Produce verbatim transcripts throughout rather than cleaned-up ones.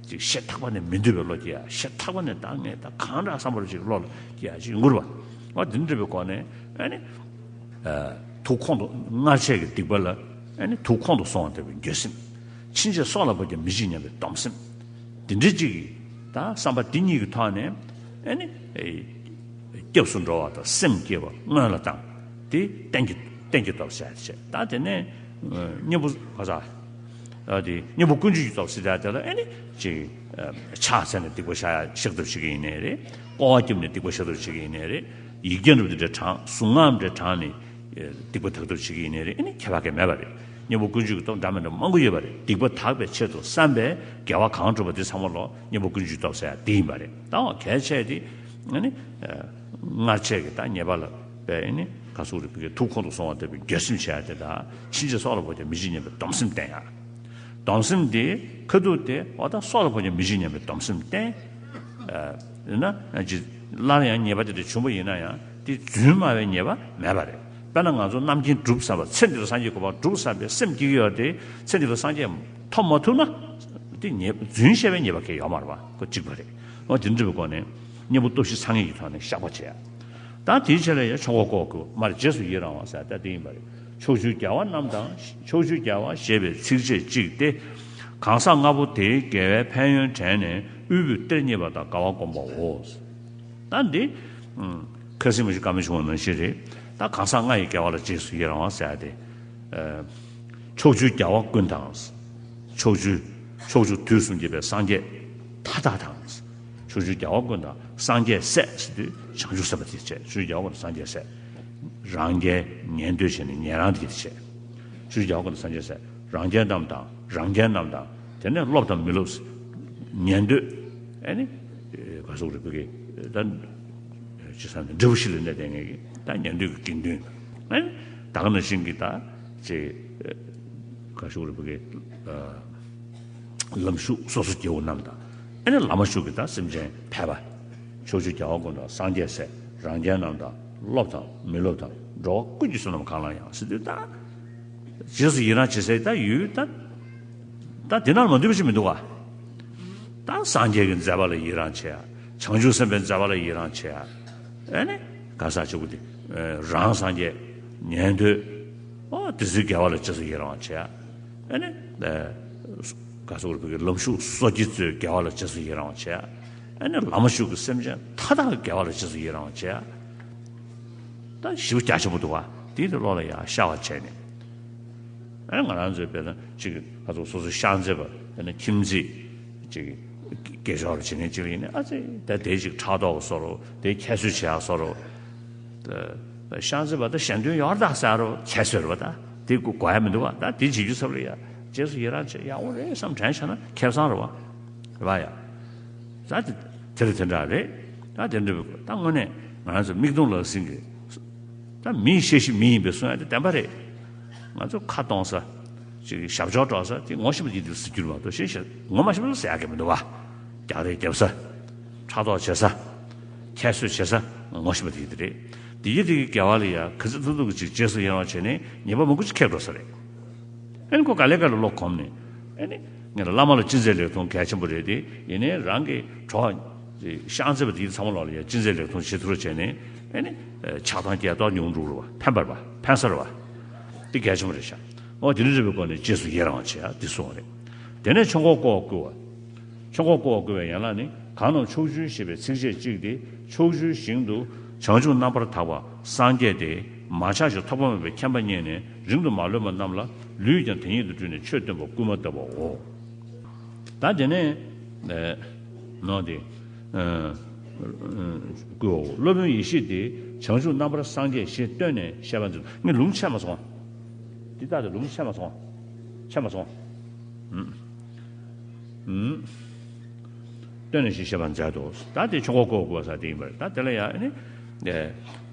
ཅིག་ཤེས་ཐག་པ་ནས་མི་འདོད་པའི་བློ་སྐྱེ་ཡ། ཤེས་ཐག་པ་ནས་ད་ངས་ད་གང་འདྲ་བསམ་པ་ཅིག་བློ་ལ་སྐྱེ་ཡ་ཅིག་ཡོང་གི་རེད་པ། འོ་དེ་འདྲ་བའི་སྒོ་ནས་ཨ་ནི། ཨ། ཐུགས་ཁོང་དུ་སྔར་བྱས་ཀྱི་སྡིག་པ་ལ་ཨ་ནི་ཐུགས་ཁོང་དུ་སོང་བ་ལྟ་བུའི་འགྱོད་སེམས། ཕྱིན་ཆད་སྲོག་ལ་བབ་ཀྱང་མི་འཇིགས་སྙམ་པའི་སྡོམ་སེམས། འདི་འདྲའི་ཅིག་གིས་ད་བསམ་པ་འདི་གཉིས་ཀྱི་ཐོག་ནས་ཨ་ནི། ཨེ། སྐྱབས་སུ་འགྲོ་བ་དང་སེམས་བསྐྱེད་པ་སྔོན་ལ་བཏང་། དེ་རྟེན་གྱི་རྟེན་གྱི་སྟོབས་ཟེར་བྱས། ད་དེ་ནས་ཨ་གཉེན་པོ་ག་ས། ཨ་དེ་གཉེན་པོ་ཀུན་འབྱུང་གི་སྟོབས་ཟེར་ཡ་དེ་ལ་ཨ་ནི་ཅིག་ཨ་ཕྱག་འཚལ་ནས་སྡིག་པ་བཤགས་ཡ་བཤགས་ཐབས་བྱེད་ཀྱི་ཡིན་ནའི་རེད། སྐོར་བ་བརྒྱབ་ནས་སྡིག་པ་བཤགས་ཐབས་བྱེད་ཀྱི་ཡིན་ནའི་རེད། ཡིག་བརྒྱ་འགྲུབ་དེ་འདྲ་བགྲངས། གཟུངས་སྔགས་འདྲ་བགྲངས་ནས་ཨ་སྡིག་པ་དག་ཐབས་བྱེད་ཀྱི་ཡིན་ནའི་རེད། ཨ་ནི་ཁྱད་པར་གང་མེད་པ་རེད། གཉེན་པོ་ཀུན་འབྱུང་གི་སྟོབས་འདྲ་མི་འདྲ་མང་པོ་ཡོད་པ་རེད། སྡིག་པ་དག་པའི་ཆེད་དུ་བསམ་པའི་དགེ་བ་གང་བསྒྲུབས་པ་དེ་ཚང་མ་ལོ་གཉེན་པོ་ཀུན་འབྱུང་གི་སྟོབས་ཟེར་ཡ་དེ་ཡིན་པ་རེད། ད་འོ་གལ་ཆེ་དེ་ཨ་ནི་ཨ་སྔར་བྱས་ཀྱི་ད་ཉེས་པ་ལ་པའི་ཨ་ནི་ག་སོགས་རིགས་པའི་ཐུགས་ཁོང་དུ་སོང་བ་ལྟ་བུའི་འགྱོད་སེམས་བྱེད་ཡ་དེ་དང་། ཕྱིན་ཆད་སྲོག་ལ་བབ་ཀྱང་མི་འཇིགས་སྙམ་པའི་སྡོམ་སེམས་བསྟེན་ཡ། སྡོམ་སེམས་དེ་ཁ་ཐུག་དེ་འོ་ད་སྲོག་ལ་བབ་ཀྱང་མི་འཇིགས་སྙམ་པའི་སྡོམ་སེམས་བསྟེན། ཨ་ཡིན་ན་ཅི་སླར་ཡང་ཉེས་པ་དེ་འདྲ་བྱུང་བ་ཡིན་ན་ཡང་དེ་རྫུན་སྨྲ་བའི་ཉེས་པ་མེད་པ་རེད། དཔེར་ན་ང་ཚོ་རྣམ་མཁྱེན་སྒྲུབ་བསམ་པ། ཚེ་འདི་ལ་སངས་རྒྱས་གོ་འཕང་སྒྲུབ་བསམ་པའི་སེམས་སྐྱེ་གི་ཡོད་དེ། ཚེ་འདི་ལ་སངས་རྒྱས་ཐོབ་མ་ཐུབ་ན་དེ་ཉེས་རྫུན་བཤད་པའི་ཉེས་པ་གང་ཡང་ཡོད་མ་རེད་པ། ཁོ་གཅིག་པ་རེད། འོ་དེ་འདྲ་བའི་སྒོ་ནས་གཉེན་པོ་སྟོབས་བཞི་ཚང་ངེས་ཀྱི་ཐོག་ནས་བཤགས་པ་བྱེད་ཡ། ད་དེའི་ཆེད་ལ་ཡང་ཆོས་འཁོར་བསྐོར་དགོས་མ་རེད། རྗེས་སུ་ཡི་རང་བ་ཟེར་ད་དེ་ཡིན་པ་རེད། ཕྱོགས་བཅུའི་རྒྱལ་བ་རྣམས་དང་། ཕྱོགས་བཅུའི་རྒྱལ་བ་ཞེས་པའི་ཚིགས་བཅད་གཅིག་སྟེ། གང་ཟག་ལྔ་པོ་དེའི་དགེ་བའི་ཕན་ཡོན་དྲན་ནས་དབུལ་པོའི་གཏེར་རྙེད་པ་དང་དགའ་བ་བསྒོམ་པའོ། ད་འདི་ཁ་སིམ་མ་ཞིག་བཀའ་མོལ་བྱུང་བ་ནང་བཞིན་རེད། ད་གང་ཟག་ལྔ་ཡི་དགེ་བ་ལ་རྗེས་སུ་ཡི་རང་བ་ཟེར་ཏེ། ཕྱོགས་བཅུའི་རྒྱལ་བ་ཀུན་དང་། ཕྱོགས་བཅུ། ཕྱོགས་བཅུ་དུས་གསུམ་གྱི་པའི་སངས་རྒྱས་མཐའ་དག་དང་། ཕྱོགས་བཅུའི་རྒྱལ་བ་ཀུན་དང་། སངས་རྒྱས་སྲས་ཟེར་དུས་བྱང་ཆུབ་སེམས་དཔའ་དེ་བྱས། ཕྱོགས་བཅུའི་རྒྱལ་བ་ཀུན་དང་སངས་རྒྱས་སྲས། རང་རྒྱལ་ཉན་ཐོས་བྱས་ནས་ཉན་རང་དེ་བྱས། ཕྱོགས་བཅུའི་རྒྱལ་བ་ཀུན་དང་སངས་རྒྱས་སྲས། རང་རྒྱལ་རྣམས་དང་། རང་རྒྱལ་རྣམས་དང་། དེ་ནས་སློབ་དང་མི་སློབ། ཉན་ཐོས། ཨ་ནི་ག་སོགས་རིགས་པའི་ད་ཅི་ཟེར་ན་འབྲས་བུ་བཞི་ལ་གནས་བསྡད་མཁན་གྱི་ད་ཉན་ཐོས་ཀྱི་དགེ་འདུན། ཨ་ནི་ད་ག་ནང་བཞིན་གྱི་ད་ཅེས་ག་ཤུག་རིགས་པའི་ལམ་ཞུགས་སོ་སོ་སྐྱེ་བོ་རྣམས་དང་། ཨ་ནི་བླ་མ་ཞུགས་ཀྱི་ད་སེམས་ཅན་ཕལ་པ། ཕྱོགས་བཅུའི་རྒྱལ་བ་ཀུན་དང་སངས་རྒྱས་སྲས། རང་རྒྱལ་རྣམས་དང་། སློབ་དང་མི་སློབ་དང་། འགྲོ་བ་ཀུན་གྱི་བསོད་ནམས་གང་ལ་ཡང་ཟེར་དུས་ད། རྗེས་སུ་ཡི་རང་བྱེད་སའི་ད་ཡུལ་ད། ད་དེ་ནང་མ་འདུས་པ་ཞིག་མི་འདུག་ག་ད་སངས་རྒྱས་ཀྱི་མཛད་པ་ལ་ཡི་རང་བྱེད་ཡ། བྱང་ཆུབ་སེམས་དཔའི་མཛད་པ་ལ་ཡི་རང་བྱེད་ཡ། ཨ་ནི་ག་ས་ཆུ་བོ་དེ། རང་སངས་རྒྱས། ཉན་ཐོས། ཨོ་དེ་ཚོའི་དགེ་བ་ལ་རྗེས་སུ་ཡི་རང་བ་བྱེད་ཡ། ཨ་ནི་ག་ས་བོ་རིགས་པའི་ལམ་ཞུགས་སོ་སྐྱེ་ཚོའི་དགེ་བ་ལ་རྗེས་སུ་ཡི་རང་བ་བྱེད་ཡ། ཨ་ནི་བླ་མ་ཞུགས་ཀྱི་སེམས་ཅན་མཐའ་དག་གི་དགེ་བ་ལ་རྗེས་སུ་ཡི་རང་བ་བྱེད་ཡ། ད་ཞིབ་རྒྱ་ཆེན་པོ་འདུག་བ། དེ་དེ་བློ་ལ་ཡང་ཤར་བ་བྱས་ནས། ཨ་ང་རང་ཚོའི་དཔེར་ན་ཅིག་ཁ་ཚོ་སོ་སོའི་ཤག་མཛེས་པ། དཔེར་ན་ཁྱིམ་མཚེས་ཅིག་སྐད་ཆ་བར་བྱེད་མཁན་ཅིག་ཡིན་ན། ཨ་ཙི་ད་དེ་ཅིག་ཕྲག་དོག་བཟོ་རོགས། དེ་ཁྱད་གསོད་བྱེད་ཡག་བཟོ་རོགས། ད་ཤག་མཛེས་པ་ད་ཞལ་འདོན་ཡོད་རེད་ད་ཟེར་རོགས། ཁྱད་གསོད་རེད་པ། ད་དེ་དགོས་ཡ་མི་འདུག་བ། ད་དེ་བྱེད་རྒྱུ་ཚབ་ལ་ཡ་རྗེས་སུ་ཡི་རང་བྱེད་ཡག་པོ་རེད་བསམ་དྲན་བྱས་ན་ཁེ་བཟང་རེད་བ། རེད་བ་ཡ། ད་དེ་དེ་རེད། དེ་འདྲ་རེད། ད་དེ་འདྲ་བའི་ད་དངོས་གནས་ང་རང་ཚོ་མིག་མཐོང་ལག་ཟིན་གྱི། ད་མིའི་བཤད་གཞི་མི་ཡིན་པའི་གསུང་ཡ་དེ་བདེན་པ་རེད། ང་ཚོ་ཁ་གཏོང་ས། ཅིག་ཞབས་ཕྱོགས་སྒྲོག་ས་དེ་ངོ་ཤེས་པ་དེ་དུས་སུ་གྱུར་མ་གཏོགས་ཤེས་ཤེས་ངོ་མ་ཤེས་པ་ཟེར་ཡ་གི་མི་འདུག་བ། རྒྱག་རེས་རྒྱབ་ས། ཕྲག་དོག་བྱེད་ས། ཁྱད་གསོད་བྱེད་ས་ངོ་ཤེས་པ་དེ་དེ་རེད། དེ་ཡི་དེ་གི་དགེ་བ་ལ་ཡ་ག་ཚོད་ཐུབ་ཐུབ་ཀྱི་ཅིག་རྗེས་སུ་ཡི་རང་བྱས་ནས་ཉེས་པ་མང་པོ་ཅིག་ཁེགས་འགྲོ་ས་རེད། ཨ་ནི་ཁོ་ག་ལེ་ག་ལེ་བློ་གོམས་ནས། ཨ་ནི་ངས་བླ་མ་ལ་ཅི་མཛད་ལེགས་མཐོང་གལ་ཆེན་པོ་རེད་དེ། ཡིན་ནའི་རང་གི་གྲོགས་ཤག་མཛེས་པ་དེའི་ཚང་མ་ལོག་ལ་ཡ་ཅི་མཛད་ལེགས་མཐོང་བྱེད་ཐུབ་རོགས་བྱས་ནས། ཨ་ནི་ཆགས་སྡང་རྒྱ་སྟོབས་ཉུང་འགྲོ་རུ་བ་ཕན་པར་བ་ཕན་སར་བ། དེ་གལ་ཆེན་པོ་རེད་ཤག་འོ་དེ་འདྲ་རེད་པའི་སྒོ་ནས་རྗེས་སུ་ཡི་རང་བྱེད་ཡ་དེ་གསུངས་པ་རེད། དེ་ནས་ཆོས་འཁོར་བསྐོར་བ་བསྐུལ་བ། ཆོས་འཁོར་བསྐོར་བ་བསྐུལ་བའི་ཡན་ལག་ནི། གང་རྣམས་ཕྱོགས་བཅུའི་ཞེས་པའི་ཚིགས་བཅད་གཅིག་སྟེ། ཕྱོགས་བཅུའི་ཞིང་དུ་བྱང་ཆུབ་རྣམ་པར་དག་པ་སངས་རྒྱས་ཏེ། མ་ཆགས་ཤིང་ཐོགས་པ་མེད་པའི་མཁྱེན་པ་རྙེད་ནས་རིང་དུ་མ་ལུས་པ་རྣམས་ལ་ལུས་ཀྱང་དེ་ཉིད་དུ་སྤྲུལ་ནས་ཆོས་སྟོན་པ་སྐུལ་མ་བཏབ་པའོ། ད་དེ་ནས་ནོ་དེ་བསྐུལ་བའོ། སློབ་དཔོན་ཡེ་ཤེས་ཏེ། བྱང་ཆུབ་རྣམ་པར་སངས་རྒྱས་ཞེས་བསྟོད་ནས་བཤད་པ་མཛད། ངས་ལུང་ཆད་མ་སོང་། འདི་ལྟར་དུ་ལུང་ཆད་མ་སོང་། ཆད་མ་སོང་། ཨུམ། སྟོན་ནས་ཞེས་བཤད་པར་མཛད་དོ། ད་དེ་ཆོས་འཁོར་བསྐོར་བ་བསྐུལ་བ་ཟེར་དེ་ཡིན་པ་རེད། ད་དེ་ལ་ཡང་ཨ་ནི། ད་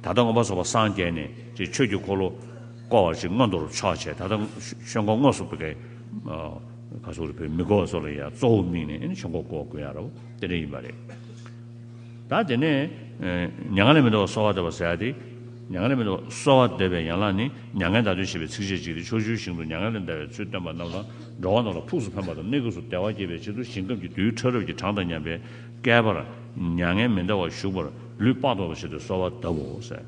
ལྟ་མངོན་པར་རྫོགས་པར་སངས་རྒྱས་ནས་ཅིག་ཆོས་ཀྱི་འཁོར་ལོ་བསྐོར་བ་ཞིག་མངོན་མཐོ་རུ་ཕྱོགས་བྱས། ད་ལྟ་ཆོས་འཁོར་དངོས་སུ་བསྐོར་གི་ག་སོགས་རེད། བོད་མི་འཁོར་སོགས་ལ་ཡང་གཙོ་བོ་དམིགས་ནས་ཨ་ནི་ཆོས་འཁོར་བསྐོར་བ་བསྐུལ་ཡ་རེད། དེ་འདྲ་ཡིན་པ་རེད། ད་དེ་ནས་མྱ་ངན་ལས་མི་འདའ་བར་གསོལ་བ་བཏབ་པ་ཟེར་ཡ་དེ། མྱ་ངན་ལས་མི་འདའ་བར་གསོལ་བ་འདེབས་པའི་ཡན་ལག་ནི། མྱ་ངན་འདའ་དོན་བཤད་པའི་ཚིགས་བཅད་གཅིག་སྟེ། ཕྱོགས་བཅུའི་ཞིང་དུ་མྱ་ངན་ལས་འདའ་བའི་ཚུལ་སྟོན་པ་རྣམས་དང་། འགྲོ་བ་རྣམས་ལ་ཕུགས་སུ་ཕན་པ་དང་། གནས་སྐབས་སུ་བདེ་བ་སྐྱེད་པའི་ཆེད་དུ། ཞིང་ཁམས་ཀྱི་རྡུལ་ཕྲ་རབ་ཀྱི་གྲངས་དང་མཉམ་པའི་བསྐལ་པར་མྱ་ངན་མི་འདའ་བར་བཞུགས་པར་ལུས་དཔག་ཏུ་མེད་པའི་ཆེད་དུ་གསོལ་བ་གདབ་བོ་ཟེར།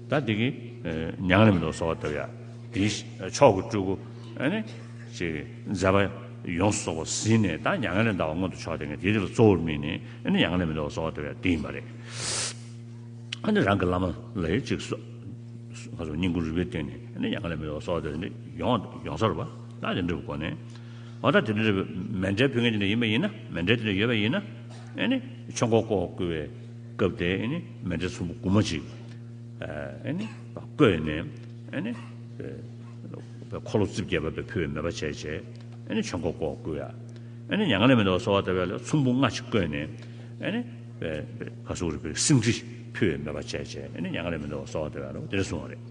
ད་འདི་གི་མྱ་ངན་ལས་མི་འདའ་བར་གསོལ་བ་གདབ་ཡ། དེའི་མཆོག་གི་སྤྲུལ་སྐུ་ཨ་ནི་ཅིག་མཛད་པ་ཡོངས་སུ་རྫོགས་པ་ཟིན་ནས། ད་མྱ་ངན་ལས་འདའ་བ་མངོན་དུ་ཕྱོགས་དེ་ངས་དེ་དེ་ལ་གཙོ་བོར་དམིགས་ནས་ཨ་ནི་མྱ་ངན་ལས་མི་འདའ་བར་གསོལ་བ་གདབ་ཡ་དེ་ཡིན་པ་རེད། ཨ་ནི་རང་གི་བླ་མ་ལ་ཡི་ཅིག་གསོ་གསོ་ཁ་སོགས་སྙིང་ཁུང་རུས་པའི་གཏིང་ནས་ཨ་ནི་མྱ་ངན་ལས་མི་འདའ་བར་གསོལ་བ་གདབ་ཡ་ཡོང་ཡོང་ས་རེད་པ། ད་དེ་འདྲ་བའི་སྒོ་ནས། འོ་ད་དེ་འདྲ་བའི་མཎྜལ་ཕུལ་མཁན་དེ་འདྲ་ཡིན་པ་ཡིན་ན། མཎྜལ་དེ་འདྲ་ཡོད་པ་ཡིན་ན། ཨ་ནི་ཆོས་འཁོར་བསྐོར་བསྐུལ་བའི་སྐབས་དེ་ཨ་ནི་མཎྜལ་ཚོམ་བུ་དགུ་མ་ཅིག་ཨ་ནི་བརྐོས་ནས། ཨ་ནི་འཁོར་ལོ་རྩིབས་བརྒྱད་པ་དེ་ཕུལ་བའི་མོས་པ་བྱས་བྱས། ཨ་ནི་ཆོས་འཁོར་བསྐོར་བསྐུལ་ཡ། ཨ་ནི་མྱ་ངན་ལས་མི་འདའ་བར་གསོལ་བ་བཏབ་ཡ་ལ་ཚོམ་བུ་ལྔ་ཅིག་བརྐོས་ནས། ཨ་ནི་ག་སོགས་རིག་པའི་སེང་ཁྲི་ཕུལ་བའི་མོས་པ་བྱས་བྱས། ཨ་ནི་མྱ་ངན་ལས་མི་འདའ་བར་གསོལ་བ་བཏབ་ཡ་ལ་དེ་འདྲ་གསུངས་པ་རེད།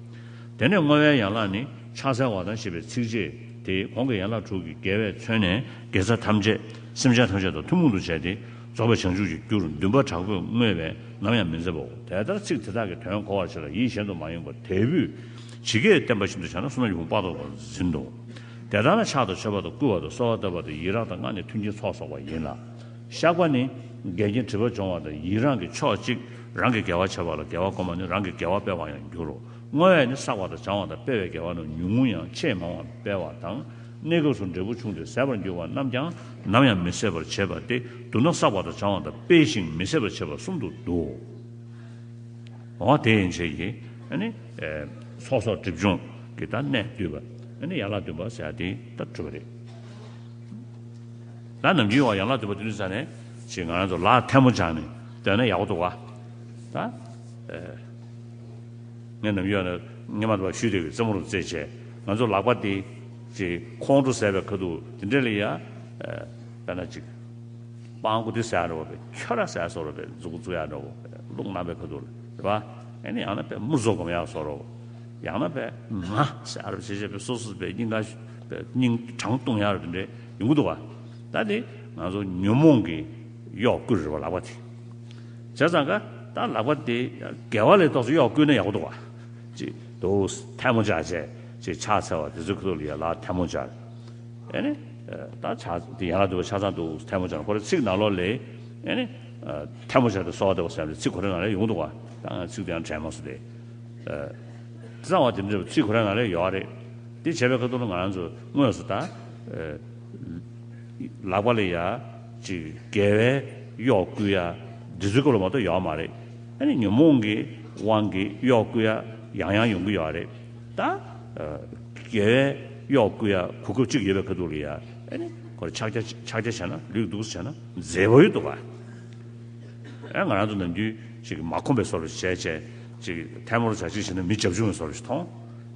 དེ་ནས་བསྔོ་བའི་ཡན་ལག་ནི། ཕྱག་འཚལ་བ་དང་ཞེས་པའི་ཚིགས་བཅད་དེ་གོང་གི་ཡན་ལག་དྲུག་གི་དགེ་བས་མཚོན་ནས་དགེ་རྩ་ཐམས་ཅད་སེམས་ཅན་ཐམས་ཅད་དང་ཐུན་མོང་དུ་བྱས་ཏེ། རྫོགས་པའི་བྱང་ཆུབ་ཀྱི་རྒྱུར་འདུན་པ་དྲག་པོས་བསྔོས་པས་ནམ་ཡང་མི་འཛད་པའོ། དེ་ལྟར་ཚིག་དེ་དག་གི་དོན་གོ་བར་བྱེད་ལ་ཡིད་གཞན་དུ་མ་ཡེངས་པར་དལ་བུས་ཇི་སྐད་བསྟན་པ་བཞིན་དུ་བྱས་ན་བསོད་ནམས་ཀྱི་ཕུང་པོ་དཔག་ཏུ་མེད་པ་འཛིན་ཏོ། དེ་ལྟར་ན་ཕྱག་དང་མཆོད་པ་དང་བསྐུལ་བ་དང་གསོལ་བ་བཏབ་པ་དང་ཡི་རངས་དང་བསྔགས་ནི་མཐུན་རྐྱེན་ཚོགས་གསོག་པ་ཡིན་ལ། བཤགས་པ་ནི་འགལ་རྐྱེན་སྒྲིབ་པ་སྦྱོང་བ་དང་ཡི་རངས་ཀྱི་ཕྱོགས་གཅིག་རང་གི་དགེ་བ་བྱ་བ་ལ་དགེ་བ་བསྒོམ་པ་ནི་རང་གི་དགེ་བ་སྤེལ་བར་ཡང་འགྱུར་རོ། བསྔོ་བས་ནི་བསགས་པ་དང་སྦྱང་བ་དང་སྤེལ་བའི་དགེ་བ་རྣམས་ཉུང་ངུ་ཡང་ཆེས་མང་བ་སྤེལ་བ་དང་། གནས་སྐབས་སུ་འབྲས་བུ་ཆུང་སྟེ་ཟད་པར་འགྱུར་བ་རྣམས་ཀྱང་ནམ་ཡང་མི་ཟད་པར་བྱེད་པ་སྟེ། བསྡུ་ན་བསགས་པ་དང་སྦྱང་བ་དང་སྤེལ་ཞིང་མི་ཟད་པར་བྱེད་པ་གསུམ་དུ་འདུའོ། འོ་དེ་ཡན་ཆད་ཀྱི་ཨ་ནི་ཚོགས་གསོག་སྒྲིབ་སྦྱོང་གི་ད་གནད་བསྡུས་པ། ཨ་ནི་ཡན་ལག་བདུན་པ་ཟེར་ཡ་དེ་ད་གྲུབ་པ་རེད། ད་ནམ་རྒྱུན་ཡང་ཡན་ལག་བདུན་པ་དེ་འདྲ་ཟེར་ནས་ཅིག་ང་རང་ཚོ་ལག་ཐལ་མོ་སྦྱར་ནས་སྡོད་ན་ཡག་པོ་འདུག་ག་ད་ཨེ། ངས་ནམ་རྒྱུན་ཡང་སྔོན་མ་དུ་བ་ཞུས་དེ་གི་རྩེད་མོ་རུ་རྩེད་བྱས། ང་ཚོ་ལག་པ་དེ་ཅིག་ཁོང་ཁྲོ་ཟད་པའི་ཁ་ཐུག་དེ་འདྲ་ལ་ཡ། ཨེ། དཔེར་ན་ཅིག་སྤང་གོ་དེ་ཟེར་ཡ་འདྲ་བོ་བས། ཁྱོད་ར་ཟེར་ཡ་བཟོ་འདྲ་བོ་བས། མཛུབ་གུ་བཙུགས་ཡ་འདྲ་བོ་རླུང་ནང་པའི་ཁ་ཐུག་ལ་རེད་པ། ཨེ་ནི་ཡང་ན་བས་དམུ་བཟོ་སྒོམ་ཡ་བཟོ་འདྲ་བོ། ཡང་ན་བས་ང་ཟེར་ཡ་ར་བྱེད་བྱེད་བས་སོ་སོ་བས་སྙིང་ག་བས་སྙིང་བྲང་བཏུང་ཡ་ར་དེ་འདྲ་ཡོང་གི་འདུག་ག་ད་དེ་ང་ཚོ་ཉོན་མོངས་ཀྱི་གཡོག་བསྐུལ་རེད་པ། ལག་པ་དེ། བྱས་ཙང་ཀ་ད་ལག་པ་དེ་དགེ་བ་ལས་ཏོག་ཙམ་གཡོག་བསྐུལ་ན་ཡག་པོ་འདུག་ག་ཅིག་འདུག་ཐལ་མོ་སྦྱར་བྱས་ཅིག་ཕྱག་འཚལ་བ་དེ་ཚོའི་ཁ་ཐུག་ལ་ཡ་ལག་ཐལ་མོ་སྦྱར། ཨེ་ནི། ད་ཕྱག་དེ་ཡན་ལག་བདུན་པ་ཆ་ཚང་འདུག་ཐལ་མོ་སྦྱར་ན། ཁོ་རེ་ཚིག་ནང་ལོགས་ལ་ཨེ་ནི། ཐལ་མོ་སྦྱར་ཏེ་གསོལ་བ་འདེབས་པ་ཟེར་ནས་ཚིག་ཁོ་རེ་ནང་ལ་ཡོང་འདུག་ག་ད་ང་ཚིག་དེ་ཡང་དྲན་མ་སོང་སྟེ། ཨ། དེ་ཚང་བ་དེ་འདྲ་ཚིག་ཁོ་ར་ནང་ལ་ཡོད་རེད། དེ་བྱས་པའི་ཁ་ཐུག་ལ་ང་རང་ཚོ་དངོས་སུ་ད། ཨ། ལག་པ་ལ་ཡ་ཅིག་དགེ་བའི་གཡོག་བསྐུལ་ཡ་འདི་ཚོའི་སྐོར་ལ་མ་གཏོགས་ཡོད་མ་རེད། ཨ་ནི་ཉོན་མོངས་ཀྱི་དབང་གིས་གཡོག་བསྐུལ་ཡ་ཡང་ཡང་ཡོང་གི་ཡོད་རེད། ད། ཨ། དགེ་བའི་གཡོག་བསྐུལ་ཡ་གོ་སྐབས་གཅིག་ཡོད་པའི་ཁ་ཐུག་ལ་ཡ། ཨ་ནི་ཁོ་ར་ཕྱག་རྒྱ་ཕྱག་རྒྱ་བྱས་ན་ལུས་འདུག་སེ་བྱས་ན་མཛེས་པོ་ཡོད་འདུག་ག་ཨེ། ང་རང་ཚོ་ནམ་རྒྱུན་ཅིག་མ་ཁོམ་པའི་བཟོ་འདྲ་ཞིག་བྱས་བྱས་ཅིག་ཐལ་མོ་རུ་བྱ་ཅིག་བྱས་ན་མི་རྒྱབ་ཆུང་བའི་བཟོ་འདྲ་ཞིག་མཐོང་།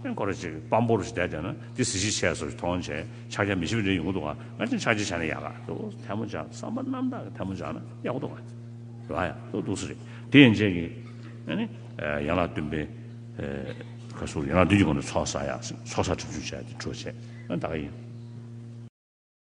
ཨེ། ཁོ་ར་ཅིག་སྤམ་པོ་རུ་ཞིག་བསྡད་བསྡད་ན་དེ་གཟི་བརྗིད་ཆེ་བཟོ་ཞིག་མཐོང་བྱས་ཕྱག་རྒྱ་མི་ཞིམ་པ་འདྲ་ཡོང་གི་འདུག་ག་ང་ཅིག་ཕྱག་རྒྱ་བྱས་ན་ཡག་ག་འདུག་ཐལ་མོ་སྦྱར་བསམ་པ་རྣམ་དག་གི་ཐལ་མོ་སྦྱར་ན་ཡག་པོ་འདུག་ག་རེད་པ། ཡ་འདུག་འདུག་སེ་རེད། དེ་ཡན་ཆད་ཀྱི་ཨ་ནི་ཡན་ལག་བདུན་པའི་ཁ་སུ་ཡན་ལག་བདུན་གྱི་སྒོ་ནས་ཚོགས་བསགས་ཡ། ཚོགས་བསགས་སྒྲིབ་སྦྱོང་བྱས་ཏེ་གྲོལ་བྱས་ཨ་ད་ག་ཡིན།